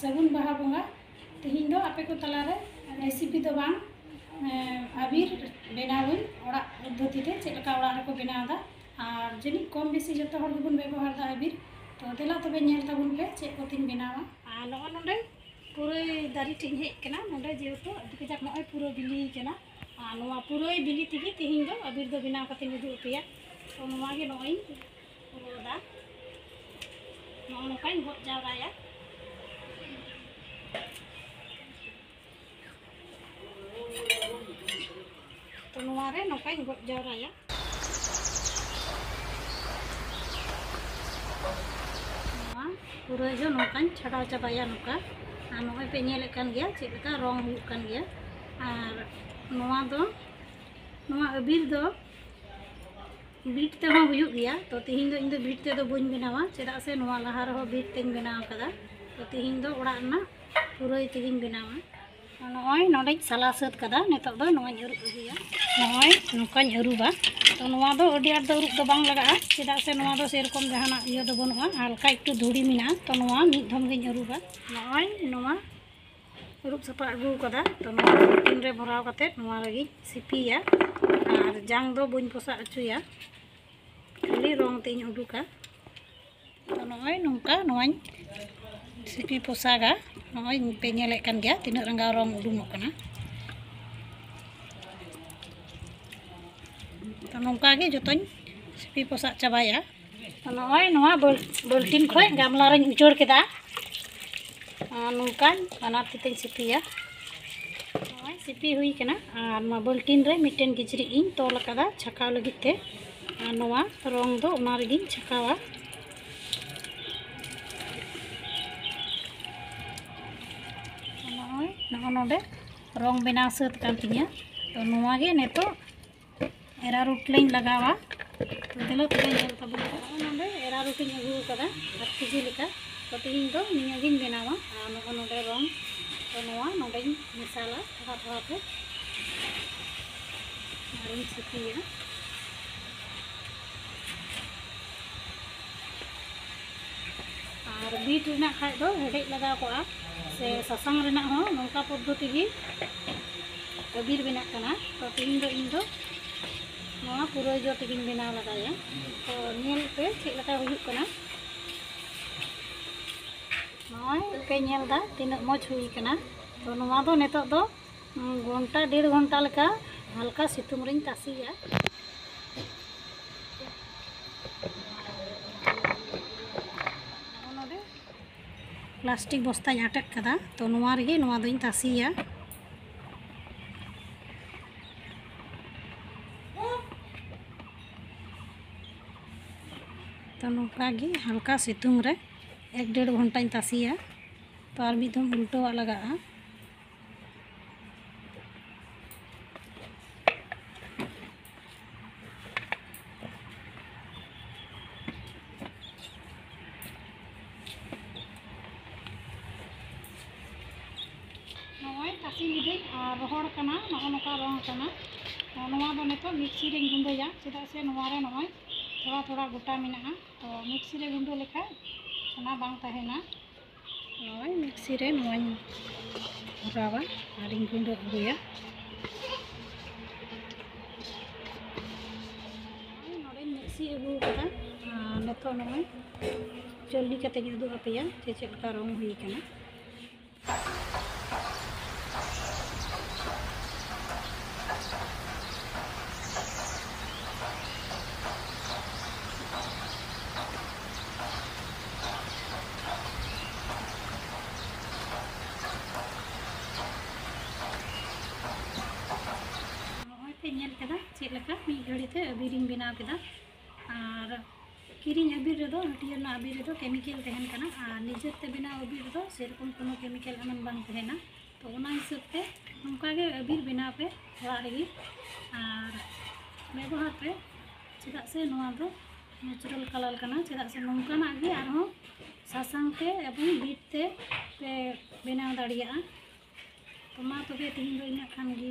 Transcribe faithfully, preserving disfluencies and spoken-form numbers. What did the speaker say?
ᱥᱟᱹᱜᱩᱱ ᱵᱟᱦᱟ ᱵᱚᱸᱜᱟ᱾ ᱛᱮᱦᱮᱧ ᱫᱚ ᱟᱯᱮ ᱠᱚ ᱛᱟᱞᱟᱨᱮ ᱨᱮᱥᱤᱯᱤ ᱫᱚ ᱵᱟᱝ, ᱮᱸ, ᱟᱵᱤᱨ ᱵᱮᱱᱟᱣᱟᱹᱧ ᱚᱲᱟᱜ ᱯᱚᱫᱽᱫᱷᱚᱛᱤ ᱛᱮ ᱪᱮᱫ ᱞᱮᱠᱟ ᱚᱲᱟᱜ ᱨᱮᱠᱚ ᱵᱮᱱᱟᱣ ᱮᱫᱟ᱾ ᱟᱨ ᱡᱟᱹᱱᱤᱡ ᱠᱚᱢ ᱵᱮᱥᱤ ᱡᱚᱛᱚ ᱦᱚᱲ ᱜᱮᱵᱚᱱ ᱵᱮᱵᱚᱦᱟᱨ ᱮᱫᱟ ᱟᱵᱤᱨ᱾ ᱛᱚ ᱫᱮᱞᱟ ᱛᱚᱵᱮ ᱧᱮᱞ ᱛᱟᱵᱚᱱ ᱯᱮ ᱪᱮᱫ ᱠᱚᱛᱤᱧ ᱵᱮᱱᱟᱣᱟ᱾ ᱟᱨ ᱱᱚᱜᱼᱚ ᱱᱚᱰᱮ ᱯᱩᱨᱟᱹᱭ ᱫᱟᱨᱮ ᱴᱷᱮᱡ ᱤᱧ ᱦᱮᱡ ᱠᱟᱱᱟ᱾ ᱱᱚᱰᱮ ᱡᱮᱦᱮᱛᱩ ᱟᱹᱰᱤ ᱠᱟᱡᱟᱠ ᱱᱚᱜᱼᱚᱭ ᱯᱩᱨᱟᱹ ᱵᱤᱞᱤ ᱠᱟᱱᱟ᱾ ᱟᱨ ᱱᱚᱣᱟ ᱯᱩᱨᱟᱹᱭ ᱵᱤᱞᱤ ᱛᱮᱜᱮ ᱛᱮᱦᱮᱧ ᱫᱚ ᱟᱵᱤᱨ ᱫᱚ ᱵᱮᱱᱟᱣ ᱠᱟᱛᱮᱧ ᱩᱫᱩᱜ ᱟᱯᱮᱭᱟ᱾ ᱛᱚ ᱱᱚᱣᱟ ᱜᱮ ᱱᱚᱜᱼᱚᱭ ᱤᱧ ᱯᱩᱨᱟᱹᱣ ᱫᱟ᱾ ᱱᱚᱜᱼᱚ ᱱᱚᱝᱠᱟᱧ ᱜᱚᱫ ᱡᱟᱣᱨᱟᱭᱟ᱾ ᱛᱚ ᱱᱚᱣᱟ ᱨᱮ ᱱᱚᱝᱠᱟᱧ ᱜᱚᱫ ᱡᱟᱣᱨᱟᱭᱟ᱾ ᱱᱚᱣᱟ ᱯᱩᱨᱟᱹᱭ ᱫᱚ ᱱᱚᱝᱠᱟᱧ ᱪᱷᱟᱰᱟᱣ ᱪᱟᱵᱟᱭᱟ ᱱᱚᱝᱠᱟ᱾ ᱟᱨ ᱱᱚᱜᱼᱚᱭ ᱯᱮ ᱧᱮᱞᱮᱫ ᱠᱟᱱ ᱜᱮᱭᱟ ᱪᱮᱫ ᱞᱮᱠᱟ ᱨᱚᱝ ᱦᱩᱭᱩᱜ ᱠᱟᱱ ᱜᱮᱭᱟ᱾ ᱟᱨ ᱱᱚᱣᱟ ᱫᱚ, ᱱᱚᱣᱟ ᱟᱵᱤᱨ ᱫᱚ ᱵᱤᱴ ᱛᱮᱦᱚᱸ ᱦᱩᱭᱩᱜ ᱜᱮᱭᱟ᱾ ᱛᱚ ᱛᱤᱦᱤᱧ ᱫᱚ ᱤᱧ ᱫᱚ ᱵᱤᱴ ᱛᱮᱫᱚ ᱵᱟᱹᱧ ᱵᱮᱱᱟᱣᱟ, ᱪᱮᱫᱟᱜ ᱥᱮ ᱱᱚᱣᱟ ᱞᱟᱦᱟ ᱨᱮᱦᱚᱸ ᱵᱤᱴ ᱛᱮᱧ ᱵᱮᱱᱟᱣ ᱟᱠᱟᱫᱟ᱾ ᱛᱚ ᱛᱤᱦᱤᱧ ᱫᱚ ᱚᱲᱟᱜ ᱨᱮᱱᱟᱜ ᱯᱩᱨᱟᱹᱭ ᱛᱮᱜᱤᱧ ᱵᱮᱱᱟᱣᱟ᱾ ᱱᱚᱜᱼᱚᱭ ᱱᱚᱰᱮᱧ ᱥᱟᱞᱟ ᱥᱟᱹᱛ ᱠᱟᱫᱟ, ᱱᱤᱛᱚᱜ ᱫᱚ ᱱᱚᱣᱟᱧ ᱟᱹᱨᱩᱵ ᱟᱹᱜᱩᱭᱟ᱾ ᱱᱚᱜᱼᱚᱭ ᱱᱚᱝᱠᱟᱧ ᱟᱹᱨᱩᱵᱟ᱾ ᱛᱚ ᱱᱚᱣᱟ ᱫᱚ ᱟᱹᱰᱤ ᱟᱸᱴ ᱫᱚ ᱟᱹᱨᱩᱵ ᱫᱚ ᱵᱟᱝ ᱞᱟᱜᱟᱜᱼᱟ, ᱪᱮᱫᱟᱜ ᱥᱮ ᱱᱚᱣᱟ ᱫᱚ ᱥᱮᱨᱚᱠᱚᱢ ᱡᱟᱦᱟᱱᱟᱜ ᱤᱭᱟᱹ ᱫᱚ ᱵᱟᱹᱱᱩᱜᱼᱟ, ᱦᱟᱞᱠᱟ ᱮᱠᱴᱩ ᱫᱷᱩᱲᱤ ᱢᱮᱱᱟᱜᱼᱟ᱾ ᱛᱚ ᱱᱚᱣᱟ ᱢᱤᱫ ᱫᱷᱚᱢ ᱜᱤᱧ ᱟᱹᱨᱩᱵᱟ᱾ ᱱᱚᱜᱼᱚᱭ ᱱᱚᱣᱟ ᱟᱹᱨᱩᱵ ᱥᱟᱯᱷᱟ ᱟᱹᱜᱩ ᱠᱟᱫᱟ᱾ ᱛᱚ ᱱᱚᱣᱟ ᱵᱟᱹᱞᱴᱤᱱ ᱨᱮ ᱵᱷᱚᱨᱟᱣ ᱠᱟᱛᱮ ᱱᱚᱣᱟ ᱨᱮᱜᱮᱧ ᱥᱤᱯᱤᱭᱟ᱾ ᱟᱨ ᱡᱟᱝ ᱫᱚ ᱵᱟᱹᱧ ᱯᱚᱥᱟᱜ ᱦᱚᱪᱚᱭᱟ, ᱠᱷᱟᱹᱞᱤ ᱨᱚᱝ ᱛᱮᱧ ᱩᱰᱩᱠᱟ᱾ ᱛᱚ ᱱᱚᱜᱼᱚᱭ ᱱᱚᱝᱠᱟ ᱱᱚᱣᱟᱧ ᱥᱤᱯᱤ ᱯᱚᱥᱟᱜᱟ᱾ ᱱᱚᱜᱼᱚᱭ ᱯᱮ ᱧᱮᱞᱮᱫ ᱠᱟᱱ ᱜᱮᱭᱟ ᱛᱤᱱᱟᱹᱜ ᱨᱟᱸᱜᱟᱣ ᱨᱚᱝ ᱩᱰᱩᱠᱚᱜ ᱠᱟᱱᱟ᱾ ᱛᱚ ᱱᱚᱝᱠᱟ ᱜᱮ ᱡᱚᱛᱚᱧ ᱥᱤᱯᱤ ᱯᱚᱥᱟᱜ ᱪᱟᱵᱟᱭᱟ᱾ ᱛᱚ ᱱᱚᱜᱼᱚᱭ ᱱᱚᱣᱟ ᱵᱟᱹᱞ-, ᱵᱟᱹᱞᱴᱤᱱ ᱠᱷᱚᱡ ᱜᱟᱢᱞᱟ ᱨᱮᱧ ᱩᱪᱟᱹᱲ ᱠᱮᱫᱟ᱾ ᱟᱨ ᱱᱚᱝᱠᱟᱧ ᱵᱟᱱᱟᱨ ᱛᱤᱛᱮᱧ ᱥᱤᱯᱤᱭᱟ᱾ ᱱᱚᱜᱼᱚᱭ ᱥᱤᱯᱤ ᱦᱩᱭ ᱠᱟᱱᱟ᱾ ᱟᱨ ᱱᱚᱣᱟ ᱵᱟᱹᱞᱴᱤᱱ ᱨᱮ ᱢᱤᱫᱴᱮᱱ ᱠᱤᱪᱨᱤᱡ ᱤᱧ ᱛᱚᱞ ᱟᱠᱟᱫᱟ ᱪᱷᱟᱠᱟᱣ ᱞᱟᱹᱜᱤᱫ ᱛᱮ᱾ ᱟᱨ ᱱᱚᱣᱟ ᱨᱚᱝ ᱫᱚ ᱚᱱᱟ ᱨᱮᱜᱮᱧ ᱪᱷᱟᱠᱟᱣᱟ᱾ ᱱᱚᱜᱼᱚᱭ ᱱᱚᱜᱼᱚ ᱱᱚᱰᱮ ᱨᱚᱝ ᱵᱮᱱᱟᱣ ᱥᱟᱹᱛ ᱠᱟᱱ ᱛᱤᱧᱟᱹ᱾ ᱛᱚ ᱱᱚᱣᱟ ᱜᱮ ᱱᱤᱛᱚᱜ ᱮᱨᱟ ᱨᱩᱴ ᱞᱤᱧ ᱞᱟᱜᱟᱣᱟ᱾ ᱛᱚ ᱫᱮᱞᱟ ᱛᱚᱵᱮ ᱧᱮᱞ ᱛᱟᱵᱚᱱ ᱯᱮ᱾ ᱱᱚᱜᱼᱚᱭ ᱱᱚᱰᱮ ᱮᱨᱟ ᱨᱩᱴ ᱤᱧ ᱟᱹᱜᱩ ᱟᱠᱟᱫᱟ ᱟᱴ ᱠᱮᱡᱤ ᱞᱮᱠᱟ᱾ ᱛᱚ ᱛᱮᱦᱮᱧ ᱫᱚ ᱱᱤᱭᱟᱹ ᱜᱤᱧ ᱵᱮᱱᱟᱣᱟ᱾ ᱟᱨ ᱱᱚᱜᱼᱚ ᱱᱚᱰᱮ ᱨᱚᱝ, ᱛᱚ ᱱᱚᱣᱟ ᱱᱚᱰᱮᱧ ᱢᱮᱥᱟᱞᱟ ᱛᱷᱚᱲᱟ ᱛᱷᱚᱲᱟ ᱛᱮ᱾ ᱟᱨᱤᱧ ᱥᱤᱯᱤᱭᱟ᱾ ᱟᱨ ᱵᱤᱴ ᱨᱮᱱᱟᱜ ᱠᱷᱟᱡ ᱫᱚ ᱦᱮᱰᱮᱡ ᱞᱟᱜᱟᱣ ᱠᱚᱜᱼᱟ, ᱥᱮ ᱥᱟᱥᱟᱝ ᱨᱮᱱᱟᱜ ᱦᱚᱸ ᱱᱚᱝᱠᱟ ᱯᱚᱫᱽᱫᱷᱚᱛᱤ ᱜᱮ ᱟᱵᱤᱨ ᱵᱮᱱᱟᱜ ᱠᱟᱱᱟ᱾ ᱛᱚ ᱛᱤᱦᱤᱧ ᱫᱚ ᱤᱧ ᱫᱚ ᱱᱚᱣᱟ ᱯᱩᱨᱟᱹᱭ ᱡᱚ ᱛᱮᱜᱮᱧ ᱵᱮᱱᱟᱣ ᱞᱟᱜᱟᱭᱟ᱾ ᱛᱚ ᱧᱮᱞ ᱯᱮ ᱪᱮᱫ ᱞᱮᱠᱟ ᱦᱩᱭᱩᱜ ᱠᱟᱱᱟ᱾ ᱱᱚᱜᱼᱚᱭ ᱯᱮ ᱧᱮᱞ ᱮᱫᱟ ᱛᱤᱱᱟᱹᱜ ᱢᱚᱡᱽ ᱦᱩᱭ ᱠᱟᱱᱟ᱾ ᱛᱚ ᱱᱚᱣᱟ ᱫᱚ ᱱᱤᱛᱚᱜ ᱫᱚ ᱜᱷᱚᱱᱴᱟ ᱰᱮᱲ ᱜᱷᱚᱱᱴᱟ ᱞᱮᱠᱟ ᱦᱟᱞᱠᱟ ᱥᱤᱛᱩᱝ ᱨᱤᱧ ᱛᱟᱥᱮᱭᱟ᱾ ᱱᱚᱰᱮ ᱯᱞᱟᱥᱴᱤᱠ ᱵᱚᱥᱛᱟᱧ ᱟᱴᱮᱫ ᱠᱟᱫᱟ, ᱛᱚ ᱱᱚᱣᱟ ᱨᱮᱜᱮ ᱱᱚᱣᱟ ᱫᱚᱧ ᱛᱟᱥᱮᱭᱟ᱾ ᱛᱚ ᱱᱚᱝᱠᱟ ᱜᱮ ᱦᱟᱞᱠᱟ ᱥᱤᱛᱩᱝ ᱨᱮ ᱮᱠ ᱰᱮᱲ ᱜᱷᱚᱱᱴᱟᱧ ᱛᱟᱥᱮᱭᱟ᱾ ᱛᱚ ᱟᱨ ᱢᱤᱫ ᱫᱷᱟᱣ ᱩᱞᱴᱟᱹᱣᱟᱜ ᱞᱟᱜᱟᱜᱼᱟ᱾ ᱱᱚᱜᱼᱚᱭ ᱛᱟᱥᱮ ᱞᱤᱫᱟᱹᱧ ᱟᱨ ᱨᱚᱦᱚᱲ ᱠᱟᱱᱟ, ᱱᱚᱜᱼᱚ ᱱᱚᱝᱠᱟ ᱨᱚᱝ ᱠᱟᱱᱟ᱾ ᱱᱚᱣᱟ ᱫᱚ ᱱᱤᱛᱚᱜ ᱢᱤᱠᱥᱤ ᱨᱮᱧ ᱜᱩᱸᱰᱟᱹᱭᱟ, ᱪᱮᱫᱟᱜ ᱥᱮ ᱱᱚᱣᱟ ᱨᱮ ᱱᱚᱜᱼᱚᱭ ᱛᱷᱚᱲᱟ ᱛᱷᱚᱲᱟ ᱜᱚᱴᱟ ᱢᱮᱱᱟᱜᱼᱟ᱾ ᱛᱚ ᱢᱤᱠᱥᱤ ᱨᱮ ᱜᱩᱸᱰᱟᱹ ᱞᱮᱠᱷᱟᱡ ᱚᱱᱟ ᱵᱟᱝ ᱛᱟᱦᱮᱱᱟ᱾ ᱱᱚᱜᱼᱚᱭ ᱢᱤᱠᱥᱤ ᱨᱮ ᱱᱚᱣᱟᱧ ᱵᱷᱚᱨᱟᱣᱟ ᱟᱨᱤᱧ ᱜᱩᱸᱰᱟᱹ ᱟᱹᱜᱩᱭᱟ᱾ ᱱᱚᱜᱼᱚᱭ ᱱᱚᱰᱮᱧ ᱢᱤᱠᱥᱤ ᱟᱹᱜᱩ ᱠᱟᱫᱟ᱾ ᱟᱨ ᱱᱤᱛᱚᱜ ᱱᱚᱜᱼᱚᱭ ᱪᱟᱹᱞᱤ ᱠᱟᱛᱮᱧ ᱩᱫᱩᱜ ᱟᱯᱮᱭᱟ ᱡᱮ ᱪᱮᱫ ᱞᱮᱠᱟ ᱨᱚᱝ ᱦᱩᱭ ᱠᱟᱱᱟ᱾ ᱱᱚᱜᱼᱚᱭ ᱯᱮ ᱧᱮᱞ ᱠᱮᱫᱟ ᱪᱮᱫ ᱞᱮᱠᱟ ᱢᱤᱫ ᱜᱷᱟᱹᱲᱤ ᱛᱮ ᱟᱵᱤᱨᱤᱧ ᱵᱮᱱᱟᱣ ᱠᱮᱫᱟ᱾ ᱟᱨ ᱠᱤᱨᱤᱧ ᱟᱵᱤᱨ ᱨᱮᱫᱚ, ᱦᱟᱹᱴᱭᱟᱹ ᱨᱮᱱᱟᱜ ᱟᱵᱤᱨ ᱨᱮᱫᱚ ᱠᱮᱢᱤᱠᱮᱞ ᱛᱟᱦᱮᱱ ᱠᱟᱱᱟ, ᱟᱨ ᱱᱤᱡᱮᱛᱮ ᱵᱮᱱᱟᱣ ᱟᱵᱤᱨ ᱨᱮᱫᱚ ᱥᱮᱨᱚᱠᱚᱢ ᱠᱳᱱᱳ ᱠᱮᱢᱤᱠᱮᱞ ᱮᱢᱟᱱ ᱵᱟᱝ ᱛᱟᱦᱮᱱᱟ᱾ ᱛᱚ ᱚᱱᱟ ᱦᱤᱥᱟᱹᱵ ᱛᱮ ᱱᱚᱝᱠᱟ ᱜᱮ ᱟᱵᱤᱨ ᱵᱮᱱᱟᱣ ᱯᱮ ᱚᱲᱟᱜ ᱨᱮᱜᱮ ᱟᱨ ᱵᱮᱵᱚᱦᱟᱨ ᱯᱮ, ᱪᱮᱫᱟᱜ ᱥᱮ ᱱᱚᱣᱟ ᱫᱚ ᱱᱮᱪᱟᱨᱟᱞ ᱠᱟᱞᱟᱨ ᱠᱟᱱᱟ᱾ ᱪᱮᱫᱟᱜ ᱥᱮ ᱱᱚᱝᱠᱟᱱᱟᱜ ᱜᱮ ᱟᱨᱦᱚᱸ ᱥᱟᱥᱟᱝ ᱛᱮ ᱮᱵᱚᱝ ᱵᱤᱴ ᱛᱮ ᱯᱮ ᱵᱮᱱᱟᱣ ᱫᱟᱲᱮᱭᱟᱜᱼᱟ᱾ ᱛᱚ ᱢᱟ ᱛᱚᱵᱮ ᱛᱮᱦᱮᱧ ᱫᱚ ᱤᱱᱟᱹᱜ ᱠᱷᱟᱱ ᱜᱮ᱾